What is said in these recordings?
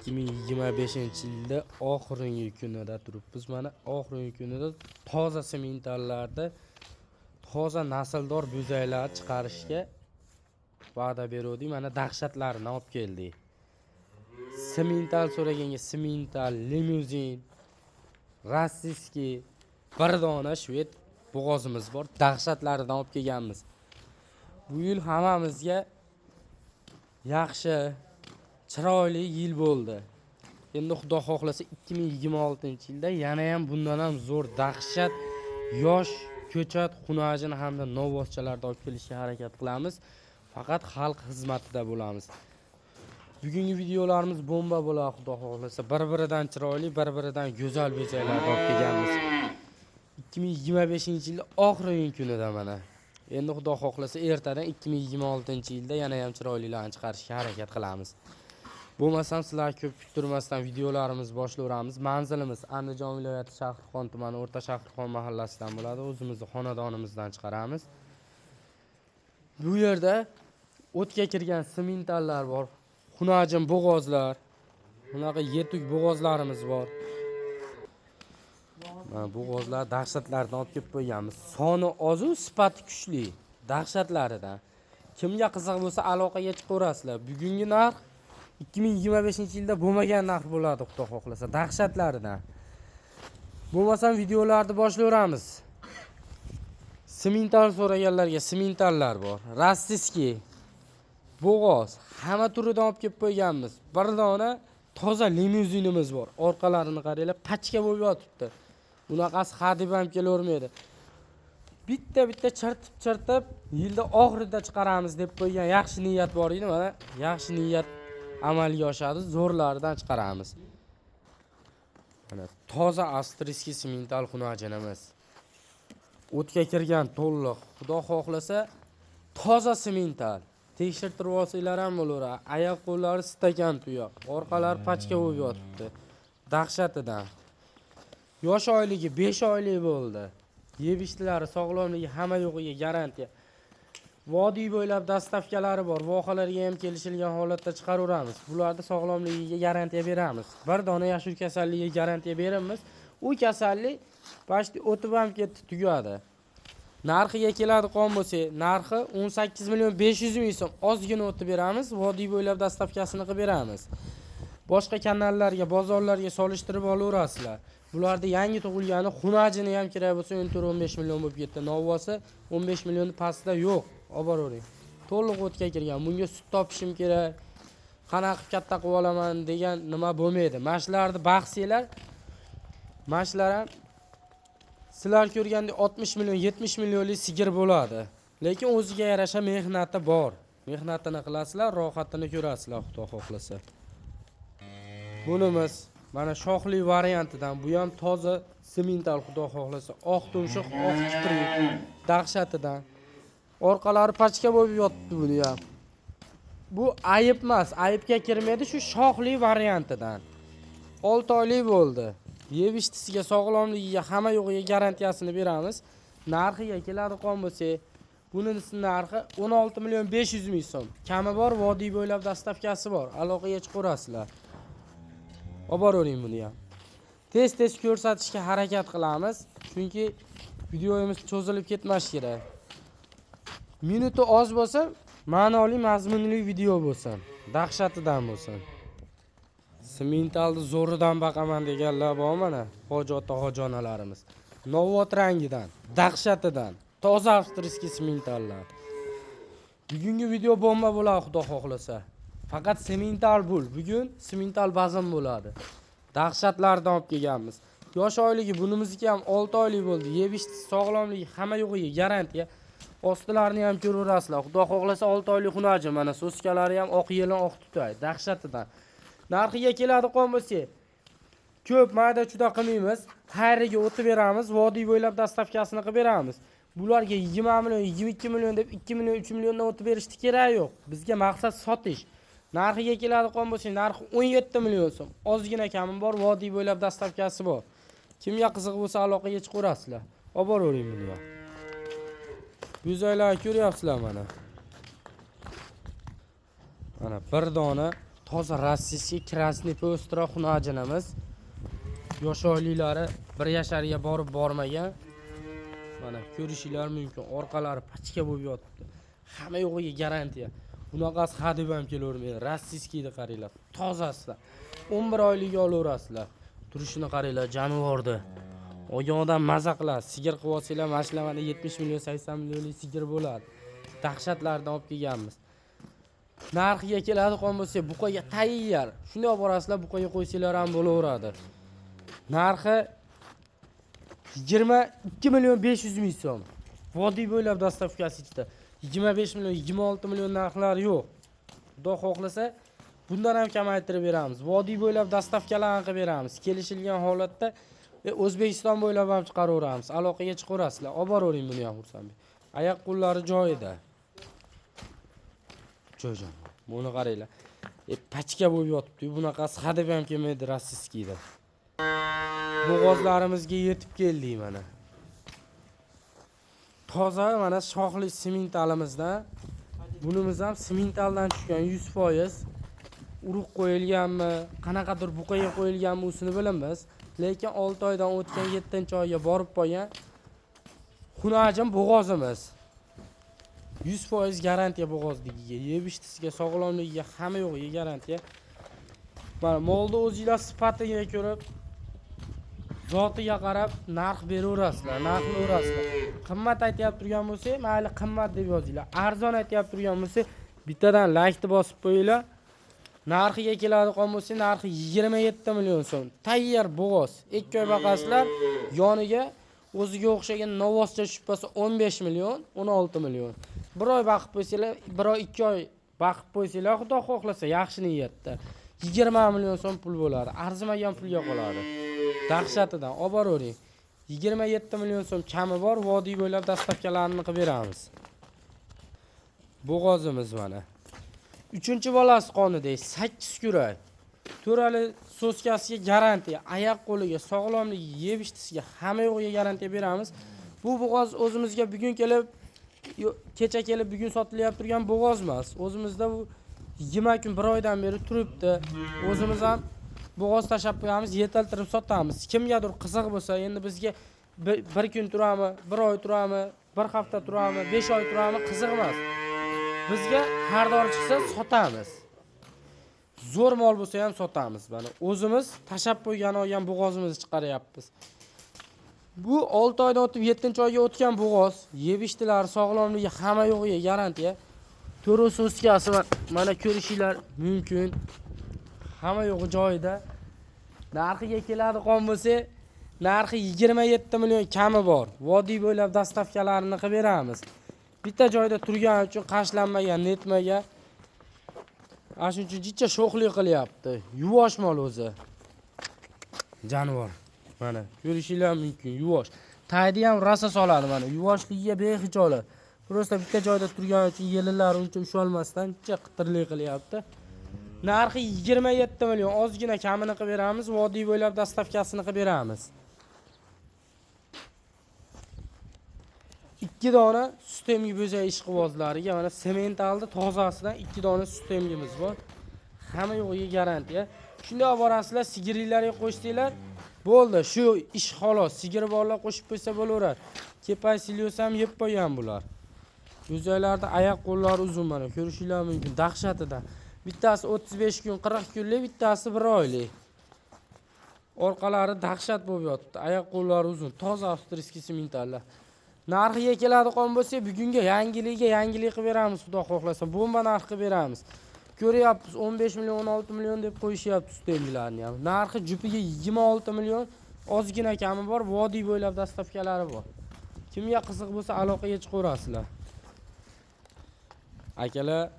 2025-yilda oxirgi kunida turibmiz. Mana oxirgi kunida toza sementallarda toza nasldor bo'zaylar chiqarishga va'da beruvdik. Mana dahshatlarini olib keldik. Semental so'raganga semental, limuzin, rossiyskiy bir dona shved bo'g'ozimiz bor. Dahshatlaridan olib kelganmiz. Bu yil hammamizga yaxshi, chiroyli yil bo'ldi. Endi Xudo xohlasa 2026-yilda yana ham bundan ham zo'r dahshat yosh ko'chat, xunajin hamda novvoschalarni olib kelishga harakat qilamiz. Faqat xalq xizmatida bo'lamiz. Bugungi videolarimiz bomba bo'ladi, Xudo xohlasa. Bir-biridan chiroyli, bir-biridan go'zal bezaklarni olib kelganmiz. 2025-yilda oxirgi kunida mana. Endi Xudo xohlasa ertadan 2026-yilda yana ham chiroylilarni chiqarishga harakat qilamiz. Bo'lmasam sizlar ko'p kuttirmasdan videolarimizni boshlayveramiz. Manzilimiz Andijon viloyati Shahrixon tumani O'rta Shahrixon mahallasidan bo'ladi. O'zimizni xonadonimizdan chiqaramiz. Bu yerda o'tga kirgan sementallar bor, xunajin bo'g'ozlar, bunaqa yetuk bo'g'ozlarimiz bor. Mana bo'g'ozlar dahshatlardan olib kelib qo'yganmiz. Soni oz-u, sifati kuchli, dahshatlaridan. Kimga qiziq bo'lsa aloqaga chiqaverasizlar. Bugungi narx 2025-yilda bo'lmagan narx bo'ladi, Xudo xohlasa, dahshatlaridan. Bo'lmasam videolarni boshlayveramiz. Semental so'raganlarga sementallar bor. Rossiyskiy bo'g'oz hamma turidan olib kelib qo'yganmiz. Bir dona toza limuzinimiz bor. Orqalarini qaranglar, pachka bo'lib yotibdi. Bunaqasi hadeb ham kelavermaydi. Bitta-bitta chirtib-chirtib yilda oxirida chiqaramiz deb qo'ygan yaxshi niyat bor edi. Mana yaxshi niyat amalga oshadi, zo'rlaridan chiqaramiz. Mana toza avstriyskiy semental xunajinimiz. O'tga kirgan to'liq, Xudo xohlasa toza semental. Tekshirtirib olsanglar ham bo'laveradi. Oyoq qo'llari stakan tuyoq, orqalari pachka bo'lib yotibdi. Dahshatidan. Yosh oyligi 5 oylik bo'ldi. Yeb ichlari, sog'lomligi hamma yo'g'iga garantiya. Vodiy bo'ylab dastavkalari bor. Vohalarga ham kelishilgan holatda chiqaraveramiz. Bularni sog'lomligiga garantiya beramiz. Bir dona yashil kasalligiga garantiya beramiz. U kasallik почти o'tib ham ketdi, tugadi. Narxiga keladigan bo'lsak, narxi 18 million 500 ming so'm. Ozgina o'tib beramiz, vodiy bo'ylab dastavkasini qilib beramiz. Boshqa kanallarga, bozorlarga solishtirib olaverasizlar. Bularda yangi tug'ilgani xunajini ham kerak bo'lsa 14-15 million bo'lib ketdi. Novvosi 15 million pastida yo'q. Olib boravering. To'liq o'tga kirgan. Bunga sut topishim kerak. Qanaqa qilib katta qilib olaman degan nima bo'lmaydi. Mana shularni baqsanglar, mana shular ham sizlar ko'rgandek 60 million, 70 millionlik sigir bo'ladi. Lekin o'ziga yarasha mehnati bor. Mehnatini qilasizlar, rohatini ko'rasizlar, Xudo xohlasa. Bunimiz mana shoxli variantidan, bu ham toza semental, Xudo xohlasa, oq tumshuq, oq kiprik dahshatidan. Orqalari pachka bo'lib yotibdi buni ham. Bu ayib emas, ayibga kirmaydi, shu shoxli variantidan. 6 oylik bo'ldi. Yeb ichdisiga, sog'lomligiga, hamma yo'g'iga garantiyasini beramiz. Narxiga keladigan bo'lsak, bunisi narxi 16 million 500 ming so'm. Kami bor, vodiy bo'ylab dastavkasi bor. Aloqaga chiqaverasizlar. Olib boravering buni ham. Tez-tez ko'rsatishga harakat qilamiz, chunki videomiz cho'zilib ketmashi kerak. Minuti oz bo'lsa, ma'noli, mazmunli video bo'lsin, dahshatidan bo'lsin. Sementalni zo'ridan baqaman deganlar bor mana, hoji ota, hoji onalarimiz. Novvot rangidan, dahshatidan, toza avstriyskiy sementallar. Bugungi video bomba bo'ladi, Xudo xohlasa. Faqat semental bo'l. Bugun semental bazm bo'ladi. Dahshatlardan olib kelganmiz. Yosh oyligi bunimizniki ham 6 oylik bo'ldi. Yeb ichdi, sog'lomligi hamma yo'g'iga garantiya. Ostilarini ham ko'raverasizlar. Xudo xohlasa 6 oylik xunaji mana soskalari ham oq yelin, oq tutay, dahshatidan. Narxiga keladigan bo'lsak, ko'p mayda chuda qilmaymiz. Xayriga o'tib beramiz, vodiy bo'ylab dastavkasini qilib beramiz. Bularga 20 million, 22 million deb 2 million, 3 milliondan o'tib berishni keragi yo'q. Bizga maqsad sotish. Narxiga keladigan bo'lsak, narxi 17 million so'm. Ozgina kami bor, vodiy bo'ylab dastavkasi bor. Kimga qiziq bo'lsa aloqaga chiqaverasizlar. Olib boravering buni ham. Go'zallarni ko'ryapsizlar mana. Mana bir dona Toza российский красный пестра xunajinimiz. Yosh oyliklari 1 yasharga borib bormagan. Mana ko'rishinglar mumkin. Orqalari pachka bo'lib yotibdi. Hamma yo'g'iga garantiya. Bunaqasi hadeb ham kelavermaydi. Rossiyskiyni qaranglar. Tozasida. 11 oylik olaverasizlar. Turishini qaranglar, jonivorni. Olgan odam maza qiladi. Sigir qilib olsanglar, mana shular mana 70 million, 80 millionlik sigir bo'ladi. Dahshatlardan olib kelganmiz. Narxiga keladigan bo'lsa, buqaga tayyor. Shunday olib borasizlar, buqaga qo'ysanglar ham bo'laveradi. Narxi 22 million 500 ming so'm. Vodiy bo'ylab dostavkasi ichida. 25 million, 26 million narxlari yo'q. Xudo xohlasa bundan ham kamaytirib beramiz. Vodiy bo'ylab dostavkalarni qilib beramiz. Kelishilgan holatda O'zbekiston bo'ylab ham chiqaraveramiz. Aloqaga chiqaverasizlar. Olib boravering buni ham Xursandbek. Oyoq qo'llari joyida. Jo'jon. Buni qaranglar. Pachka bo'lib yotibdi. Bunaqasi hadeb ham kelmaydi rossiyskiyda. Bo'g'ozlarimizga yetib keldik mana. Toza mana shoxli simentalimizdan. Bunimiz ham simentaldan tushgan 100%. Urug' qo'yilganmi, qanaqadir buqaga qo'yilganmi usini bilamiz. Lekin 6 oydan o'tgan 7-oyga borib qolgan xunajin bo'g'ozimiz. 100% garantiya bo'g'ozligiga, yeb-ichtisiga, sog'lomligiga, hamma yo'g'iga garantiya. Mana molni o'zinglar sifatiga ko'rib, zotiga qarab narx beraverasizlar, narxni urasizlar. Qimmat aytyapti turgan bo'lsa, mayli qimmat deb yozinglar. Arzon aytyapti turgan bo'lsa, bittadan laykni bosib qo'yinglar. Narxiga keladigan bo'lsa, narxi 27 million so'm. Tayyor bo'g'oz. 2 oy baqasizlar, yoniga o'ziga o'xshagan novvoscha tushib qolsa 15 million, 16 million. Bir oy baqib qo'ysanglar, bir oy, 2 oy baqib qo'ysanglar, Xudo xohlasa yaxshi niyatda 20 million so'm pul bo'ladi. Arzimagan pulga qoladi. Dahshatidan olib boravering. 27 million so'm kami bor, vodiy bo'ylab dostavkalarini qilib beramiz. Bo'g'ozimiz mana. 3-bolasi qonidek 8 kurak. To'rali soskasiga garantiya, oyoq qo'liga, sog'lomligiga, yeb-ichtisiga, hamma yo'g'iga garantiya beramiz. Bu bo'g'oz o'zimizga bugun kelib, kecha kelib bugun sotilyapti turgan bo'g'oz emas. O'zimizda bu 20 kun, 1 oydan beri turibdi. O'zimiz ham bo'g'oz tashab qo'yamiz, yetiltirib sotamiz. Kimgadir qiziq bo'lsa, endi bizga bir kun turami, 1 oy turami, 1 hafta turami, 5 oy turami qiziq emas. Bizga xaridor chiqsa sotamiz. Zo'r mol bo'lsa ham sotamiz. Mana o'zimiz tashab qo'ygan olgan bo'g'ozimizni chiqaryapmiz. Bu 6 oydan o'tib 7-oyga o'tgan bo'g'oz, yeb-ichtilari, sog'lomligi, hamma yo'g'iga garantiya. To'ro soskasi mana ko'rishinglar mumkin. Hamma yo'g'i joyida. Narxiga keladigan bo'lsa, narxi 27 million kami bor. Vodiy bo'ylab dostavkalarini qilib beramiz. Bitta joyda turgani uchun qashlanmagan, netmagan. Ana shuning uchun jicha sho'xlik qilyapti. Yuvosh mol o'zi. Jonivor. Mana ko'rishinglar mumkin, yuvosh. Taydi ham rosa soladi mana. Yuvoshligiga behijolat. Prosta bitta joyda turgani uchun yelinlari uncha usholmasdan jicha qitirlik qilyapti. Narxi 27 million, ozgina kamini qilib beramiz, vodiy bo'ylab dostavkasini qilib beramiz. 2 dona sut emgi bo'zak ishqibozlariga mana sementalni tozasidan 2 dona sut emgimiz bor. Hamma yo'g'iga garantiya. Shunday olib borasizlar, sigiringlarga qo'shsanglar, bo'ldi, shu ish xolos. Sigiri borlar qo'shib qo'ysa bo'laveradi. Kepay silyosa ham yeb qo'ygan bular. Bo'zaklarda oyoq qo'llari uzun mana ko'rishinglar mumkin dahshatidan. Bittasi 35 kun, 40 kunlik, bittasi 1 oylik. Orqalari dahshat bo'lib yotibdi. Oyoq qo'llari uzun, toza avstriyskiy sementallar. Narxiga keladigan bo'lsa, bugunga yangiligiga yangilik qilib beramiz, Xudo xohlasa. Bomba narx qilib beramiz. Ko'ryapmiz 15 million, 16 million deb qo'yishyapti sut emgilarni ham. Narxi jupiga 26 million, ozgina kami bor, vodiy bo'ylab dostavkalari bor. Kimga qiziq bo'lsa aloqaga chiqaverasizlar. Akalar,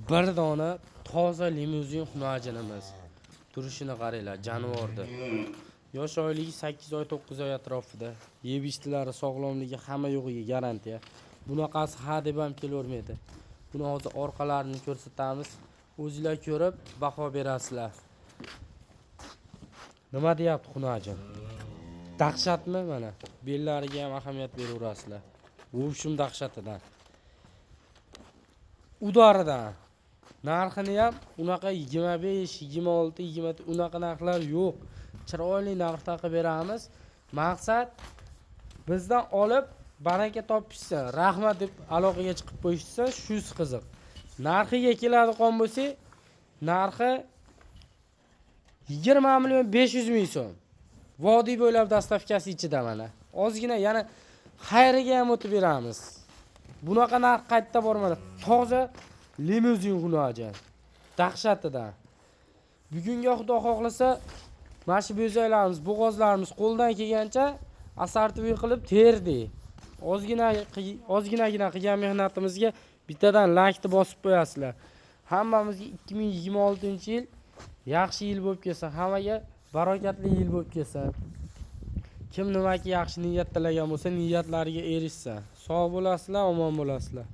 bir dona toza limuzin xunajinimiz. Turishini qaranglar, jonivorni. Yosh oyligi 8 oy, 9 oy atrofida. Yeb-ichtilari, sog'lomligi, hamma yo'g'iga garantiya. Bunaqasi ha deb ham kelavermaydi. Buni hozir orqalarini ko'rsatamiz. O'zinglar ko'rib baho berasizlar. Nima deyapti xunajin? Dahshatmi mana? Bellariga ham ahamiyat beraverasizlar. Bu shum dahshatidan. Udaridan. Narxini ham unaqa 25, 26, 20 unaqa narxlar yo'q. Chiroyli narxda qilib beramiz. Maqsad bizdan olib baraka topishsin, rahmat deb aloqaga chiqib qo'yishsa, shusi qiziq. Narxiga keladigan bo'lsak, narxi 20 million 500 ming so'm. Vodiy bo'ylab доставка si ichida mana. Ozgina yana xayriga ham o'tib beramiz. Bunaqa narx qayerda bor mana? Toza limuzin xunojan. Dahshatidan. Bugunga Xudo xohlasa mana shu bo'zaylarimiz, bo'g'ozlarimiz qo'ldan kelgancha assortiment qilib terdik. Ozgina ozginagina qilgan mehnatimizga bittadan laykni bosib qo'yasizlar. Hammamizga 2026-yil yaxshi yil bo'lib kelsin, hammaga barakatli yil bo'lib kelsin. Kim nimaki yaxshi niyat tilagan bo'lsa, niyatlariga erishsin. Sog' bo'lasizlar, omon bo'lasizlar.